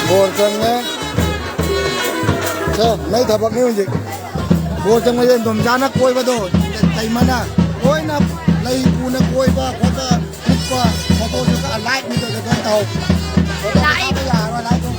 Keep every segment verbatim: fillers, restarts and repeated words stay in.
ꯕꯣꯔ ꯆꯪꯉꯦ꯫ ꯁꯦ, ꯅꯪ ꯊꯕꯛꯅꯤ ꯍꯧꯖꯤꯛ꯫ ꯕꯣꯔ ꯆꯪꯕꯁꯦ ꯏꯟꯗꯣꯝꯆꯥꯅ ꯀꯣꯏꯕꯗꯣ, ꯇꯩꯃꯅ ꯂꯣꯏꯅ ꯂꯩ ꯄꯨꯅ ꯀꯣꯏꯕ ꯈꯣꯠꯄ, ꯈꯣꯠꯄ, ꯐꯣꯇꯣꯁꯨ ꯈꯔ ꯂꯥꯏꯠ ꯃꯤꯗꯣꯏꯗ ꯑꯗꯨꯃꯥꯏꯅ ꯇꯧ꯫ Photo light. ꯀꯥꯞꯄ ꯌꯥꯔꯣꯏ, ꯂꯥꯏꯠ ꯇꯧ꯫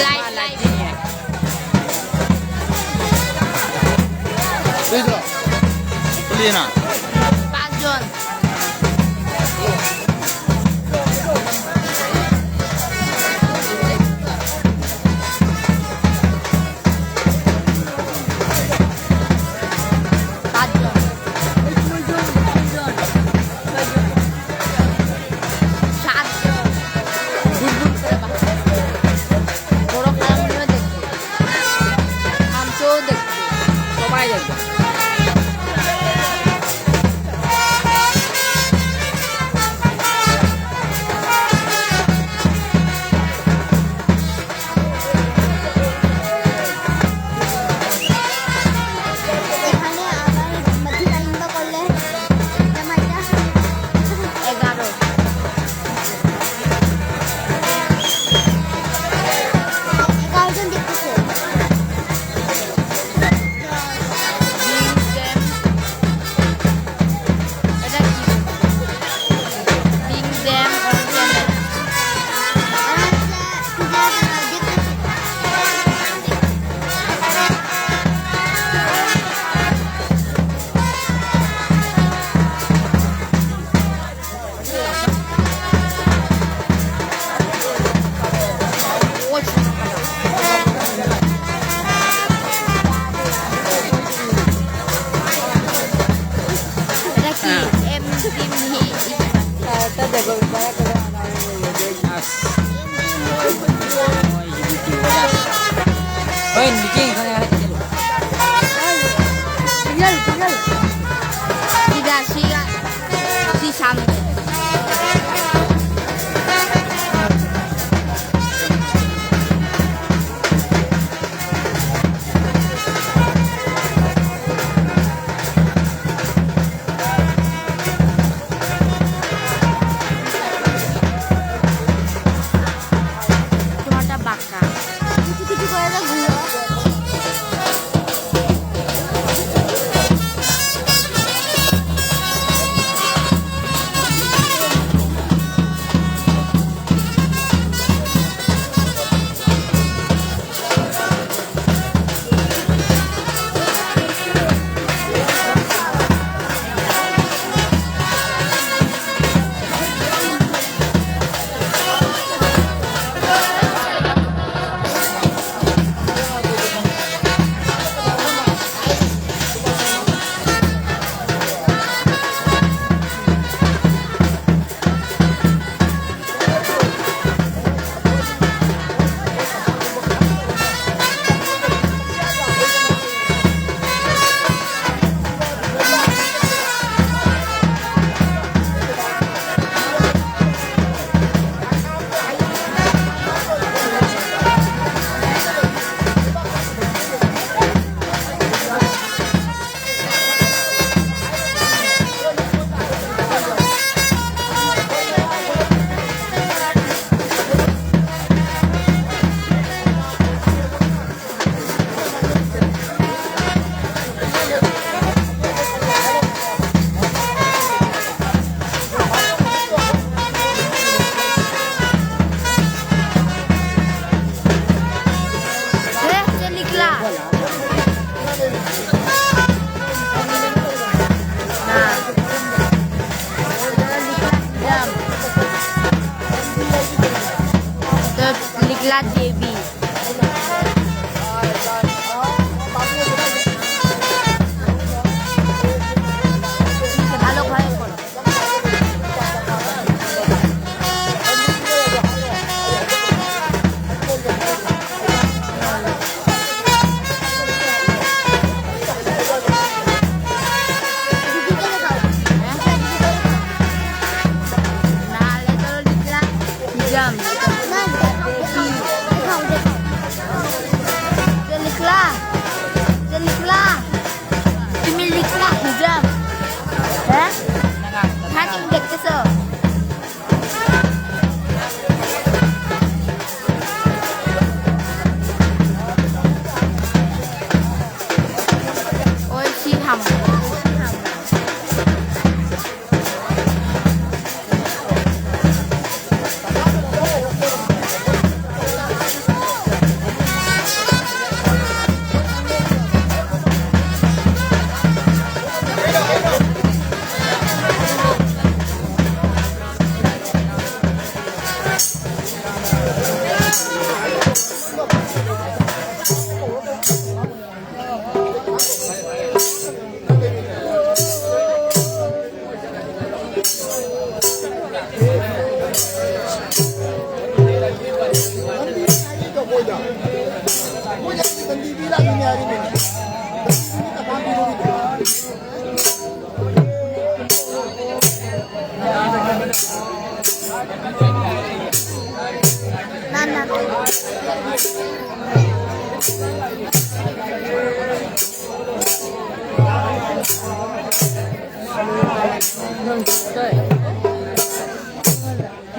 Live, live. Pedro. Lina. Pak John. এখানে আবার মধুর আনন্দ করলে জামাইটা এগারো। এগারো জন দেখতেছে। এটা কি? Bring them all camera। এটা কি? M V V. Hoy, Nicky, এখানে, এখানে, এখানে। Tinggal, tinggal. Tidak, siya, si Sam. তোমারটা বাঁকা। কিছু কিছু করে না ঘুরো।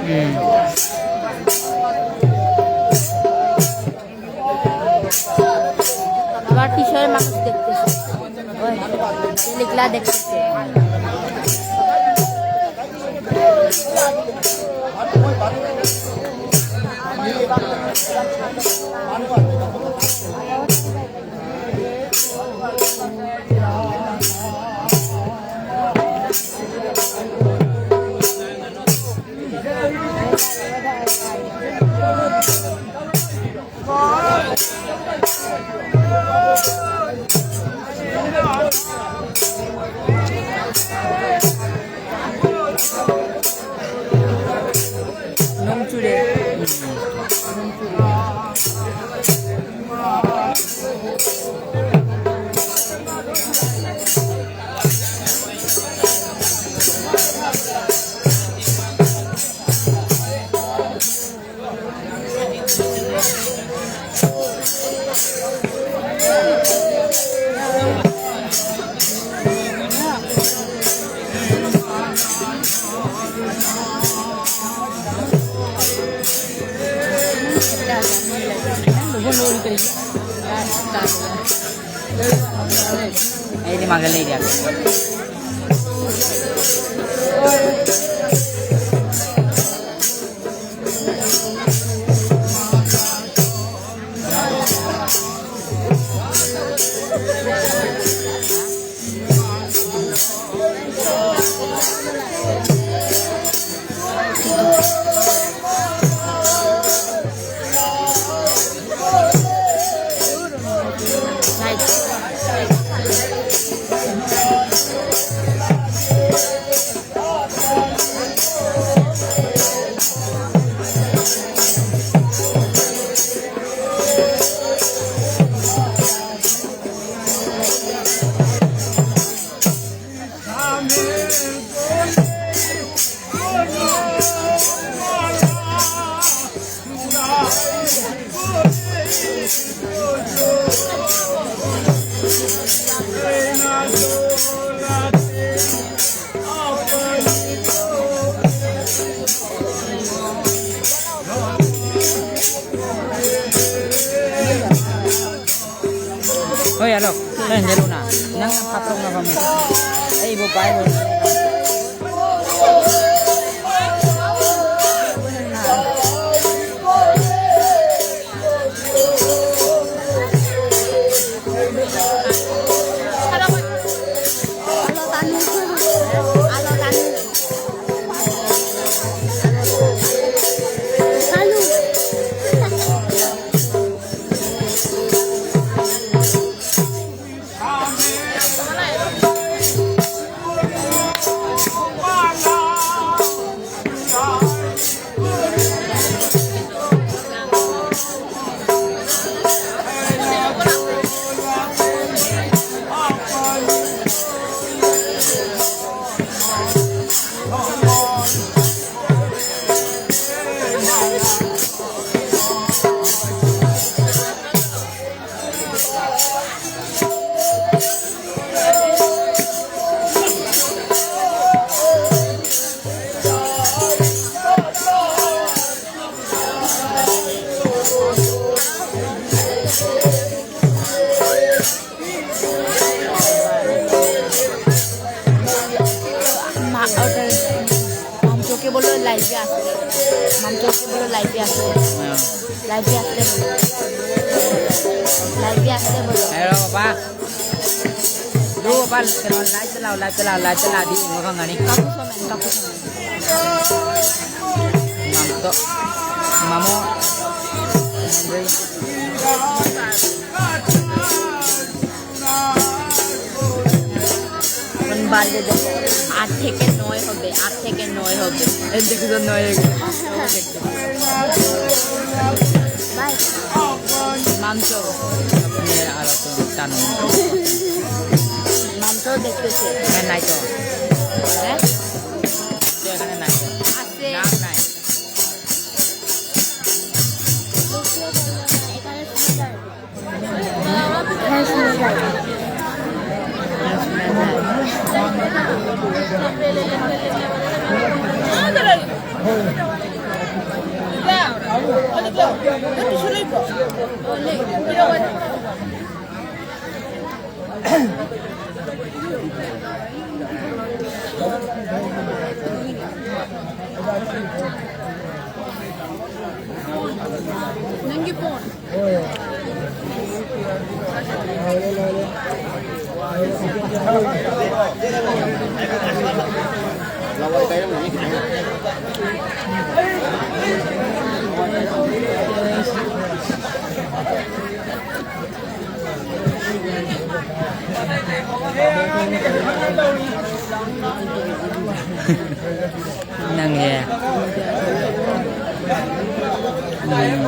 ꯎꯝ꯫ আবার পিছনের মানুষ দেখতেছে। ওই, ছেলেগুলা দেখতেছে। ꯅꯣꯡ ꯆꯨꯔꯦ꯫ ꯑꯩꯗꯤ ꯃꯥꯡꯖꯜ ꯂꯩꯔꯦ ꯍꯥꯏꯕ꯫ ꯍꯣꯏ, ꯍꯜꯂꯣ꯫ ꯅꯪ ꯍꯦꯟꯖꯜꯂꯨꯅ꯫ ꯅꯪꯅ ꯐꯥꯠꯇꯣꯛꯅꯕ ꯑꯃꯨꯛ꯫ ꯑꯩꯕꯨ ꯄꯥꯏꯕ꯫ Live-এ আসছে। মামকে বলো live-এ আসছে। হ্যাঁ। Live-এ আসছে বলো। Live-এ আসছে বলো। হ্যালো বাবা। Lu, Pal, live চলাও, live চলাও, live চলাও, di, ngomong nggak nih? Kaku somen, kaku somen. Mamto, mamo, এখন বাজে দেখো, আট থেকে নয় হবে, আট থেকে নয় হবে। এই দেখো তো, নয় হয়ে গেল। বাই। মাংস। আপনি আর অত টানুন। মাংস দেখতেছে। হ্যাঁ, নাই তো। হ্যাঁ? তো এখানে নাই তো। আছে। নাম নাই। এখানে শুনে যাই। ꯅꯪꯁꯦ꯫ ꯎꯝ꯫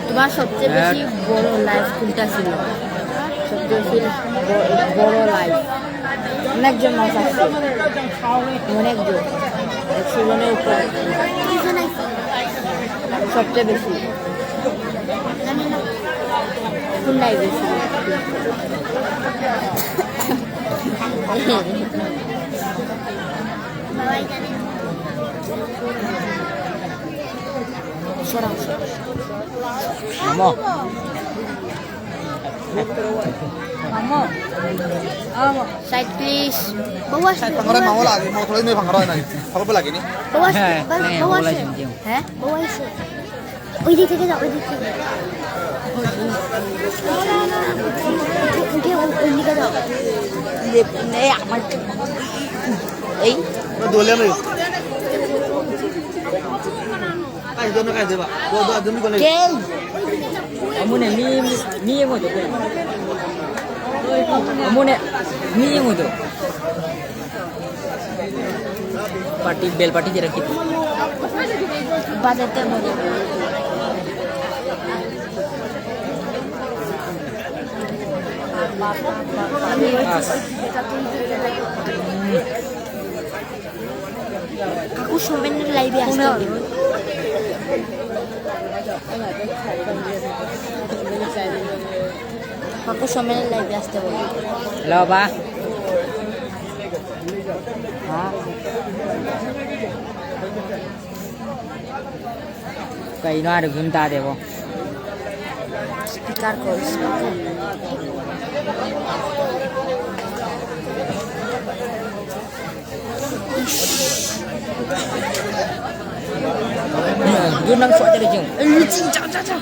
তোমার সবচেয়ে বেশি বড় লাইভ কোনটা ছিল? সবচেয়ে বেশি ব-, বড় লাইভ। অনেকজন মানুষ আসছে। অনেকজন। একশো জনের উপরে। সবচেয়ে বেশি। কোনটাই বেশি? সরাও, সরাও। মামা। মামা। মামা। Side, please. Bawa. Side, pangalan, mamu lagi. Mau tulis nih pangalan lagi. Apa lagi nih? Bawa. Heh, bawa, nih, bawa bola sih. Cium-cium. Hah? Bawa sih. Oh, ini kita, oh, ini kita. Oke, oh, ini kita. Ini, ini apa? Eh? Dua lihat nih. Kamu nih, mi, mi yang itu. Kamu nih, mi yang itu. Party, bel party jera kita. Badete mo. Pas. Kaku somen live ya. Kaku somen live ya. Hello, ba. Ha? ꯀꯩꯅꯣ ꯍꯥꯏꯔꯤꯕ film ꯇꯥꯗꯦꯕꯣ꯫ Speaker ꯀꯣ, speaker꯫ ꯑꯗꯨ ꯅꯪ ꯁꯣꯏꯗꯅ ꯌꯦꯡꯉꯨ꯫ ꯑꯩ ꯆꯤꯡ ꯆꯥ ꯆꯥ ꯆꯥ꯫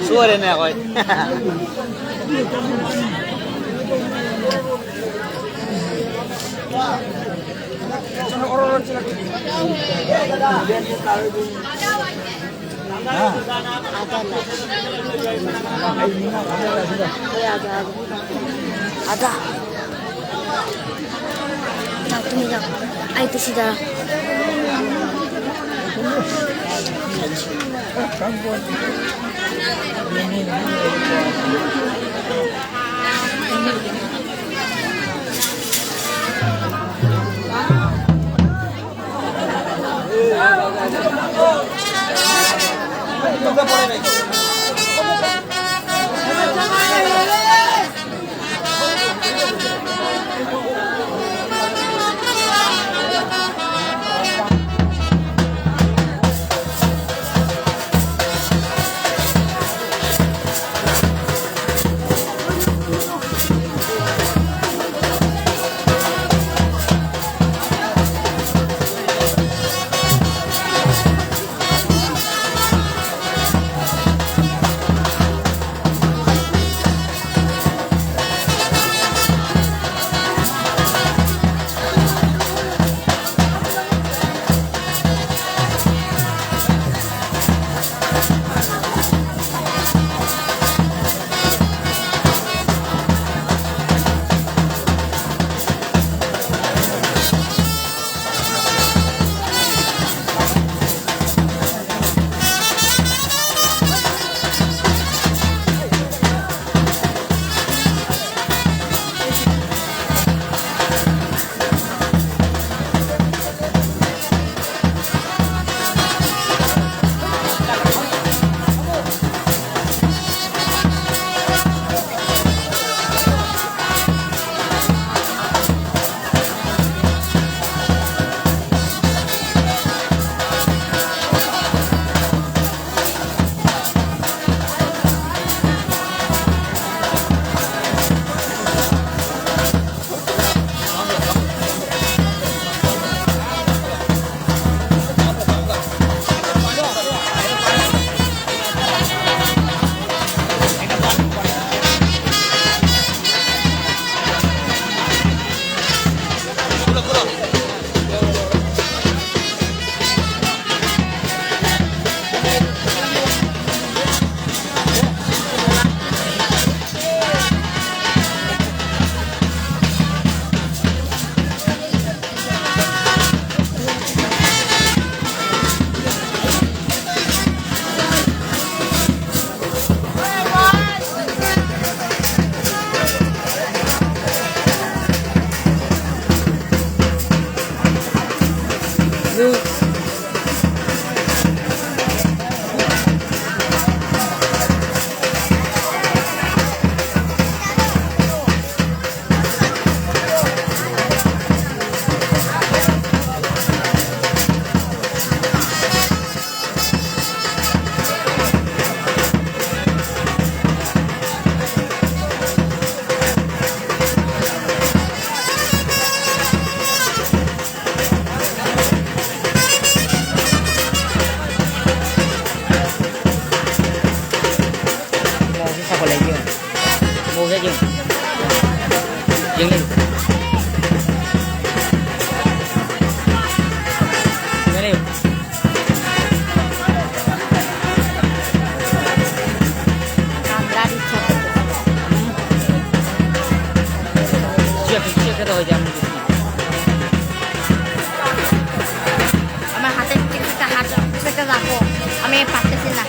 ꯁꯣꯏꯔꯦꯅꯦ ꯑꯩꯈꯣꯏ꯫ ꯑꯗ꯫ ꯂꯥꯛꯇꯣꯏꯅꯤꯗ꯫ ꯑꯩ ꯇꯨ ꯁꯤꯗ꯫ ꯌꯦꯡꯉꯨ꯫ ꯌꯦꯡꯉꯨ꯫ ꯆꯦꯛ, ꯆꯦꯛ ꯀꯩꯗꯧ ꯍꯥꯏꯒꯦ? আমাৰ হাতে পিছে পিছে হাত পিছে পিছে যাব। আমি পাতিছে না।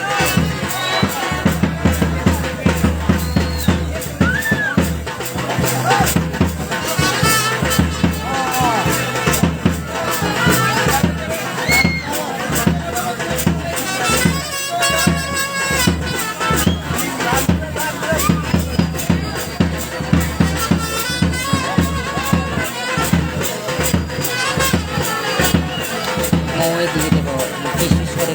মৌয়ে দিয়ে দেবো, পিস পিস করে।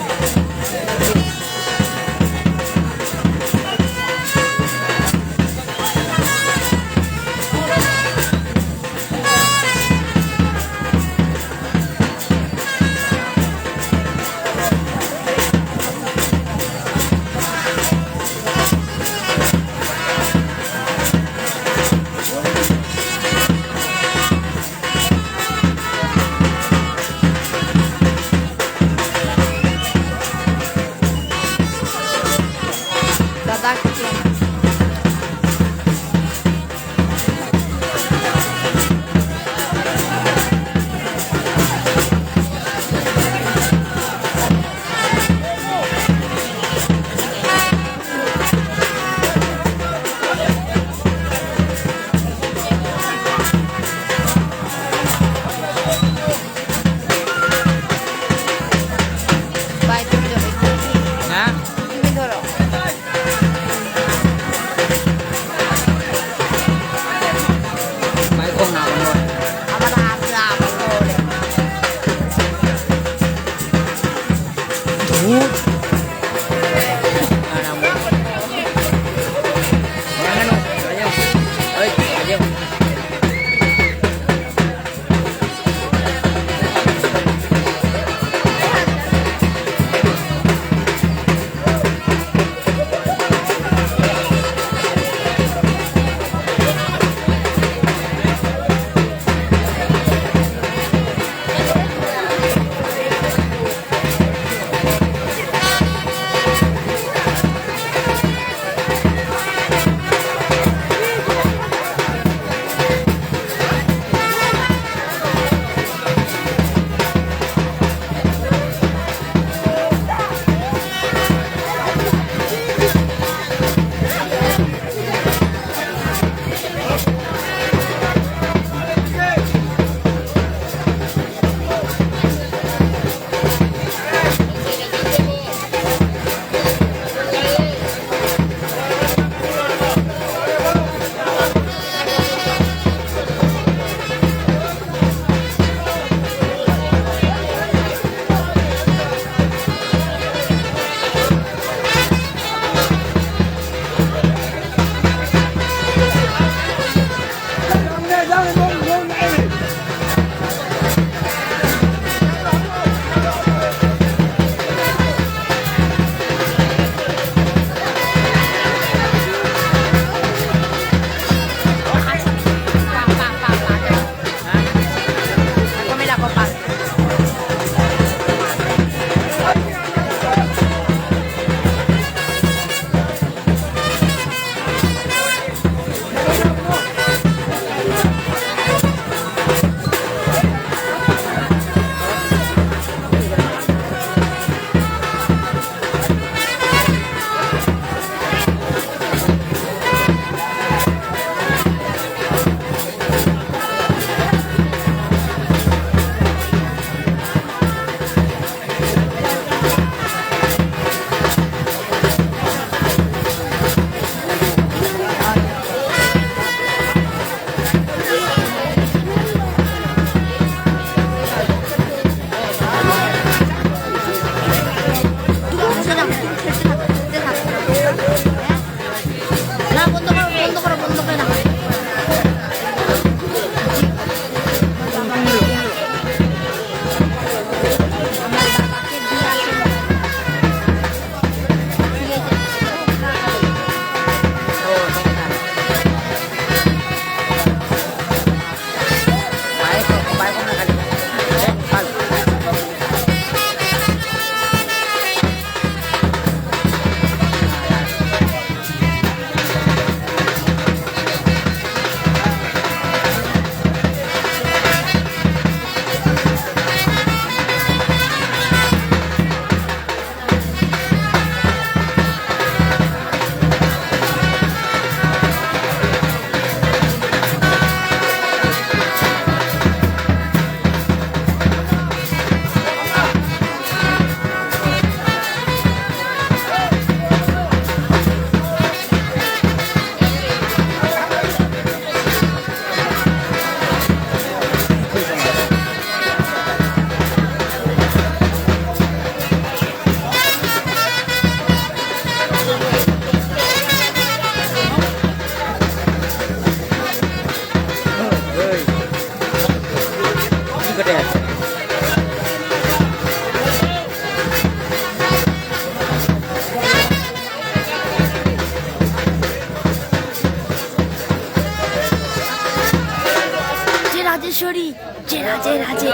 ꯆꯦ ꯔꯥꯖꯦꯁꯣꯔꯤ, ꯆꯦ ꯔꯥꯖꯦ, ꯔꯥꯖꯦ꯫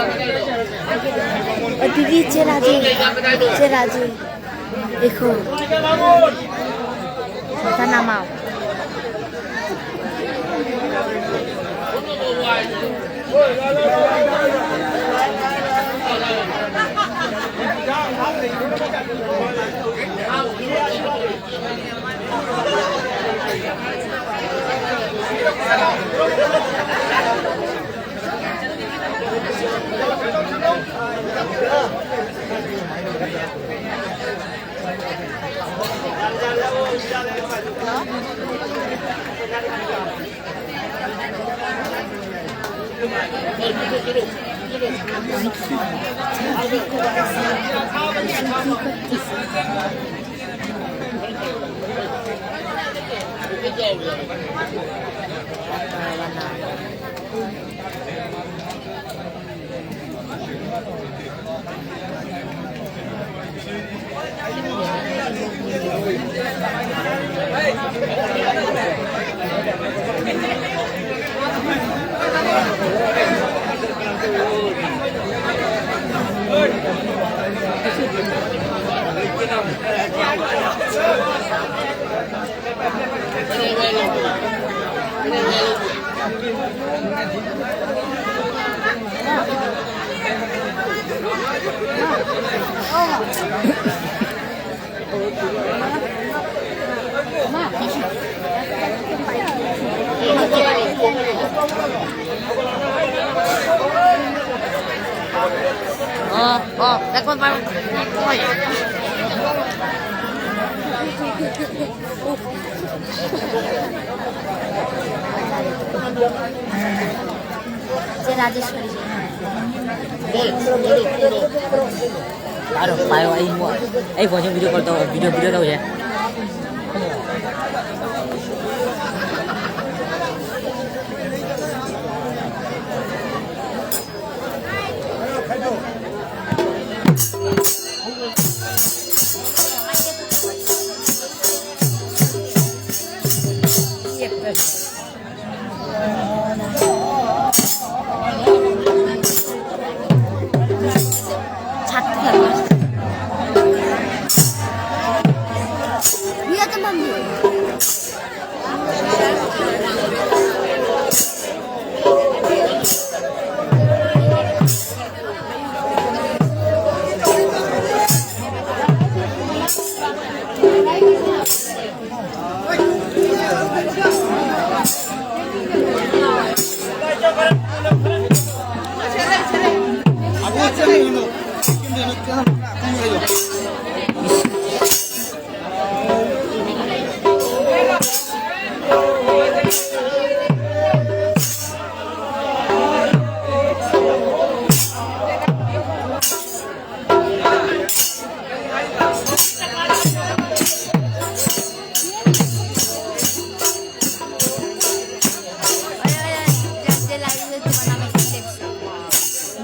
ꯑꯣ, ꯗꯤꯗꯤ, ꯆꯦ ꯔꯥꯖꯦ, ꯆꯦ ꯔꯥꯖꯦ꯫ देखो, ꯁꯣꯐꯤꯌꯥ ꯅꯥꯃꯥꯎ꯫ ꯆꯦ ꯔꯥꯖꯦꯁꯣꯔꯤ꯫ ꯄꯥꯏꯔꯣ, ꯄꯥꯏꯔꯣ, ꯑꯩ ꯃꯣ-, ꯑꯩ ꯐꯣꯟꯁꯦ video call ꯇꯧ, video, video ꯇꯧꯁꯦ꯫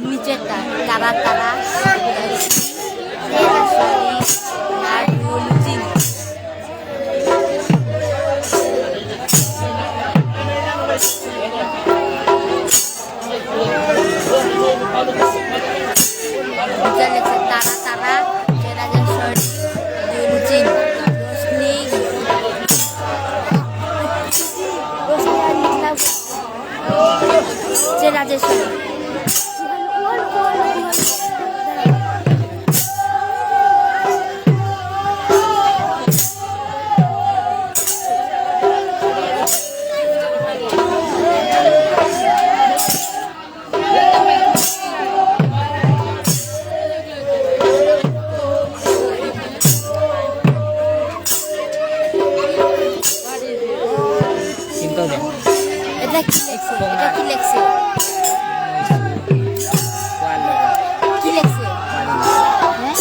নিচেরটা, তারা, তারা, আর রুটি। নিচে লেখছে তারা, তারা, চেরা যে সরি, রুটি, রোশনি। রোশনি আর লিখলাম। যে রাজেশ্বরী। এটা কি লেখছে? এটা কি লেখছে? কি লেখছে? হ্যাঁ?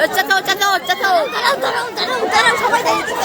ꯆꯠꯊꯧ, ꯆꯠꯊꯧ, ꯆꯠꯊꯧ꯫ ꯇꯔꯪ, ꯇꯔꯪ, ꯇꯔꯪ, ꯇꯔꯪ, ꯁꯒꯣꯜ ꯇꯔꯪ꯫